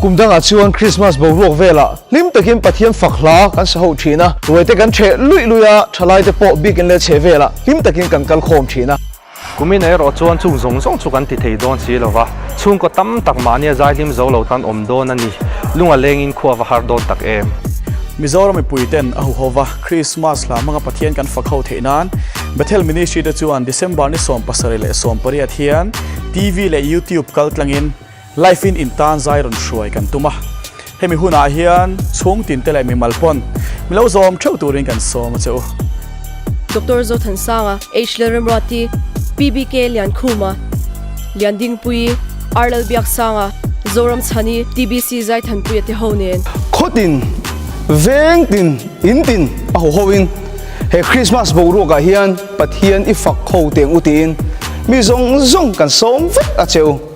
Kum dangah chuan Krismas boruak velah hlim takin Pathian fak hla kan sa ho thin a, ruaite kan ṭheh luih luih a, ṭhalaite pawh bikin leh chhe velah hlim takin kan kal khawm thin a. Kumin erawh chuan chung zawng zawng chu kan ti thei dawn si lo va, chhungkaw tam tak mahnia zaihlim zo lo tan awm dawn a ni. Lunga lengin khua va har dawn tak em? Mizoram mipuiten a huho va, Krismas hla hmanga Pathian kan fak ho theih nan Bethel Ministry te chuan December ni 78 leh 80 hian TV leh YouTube kal tlangin Live in intan zai rawn hruai kan tum a, hemi hunah hian chhung tinte leh mimal pawn mi lo zawm theuh turin kan sawm a che u. Doctor Zothansanga, H Lalremruati, PBK Liankhuma, Liandingpuii, R Lalbiaksanga, Zoramchhani, TBC Zaithanpuia te ho nen. Khawtin, vengtin, intin a haw hoin he Krismas boruakah hian Pathian i fak ho teng u tiin mi zawng zawng kan sawm vek a che u.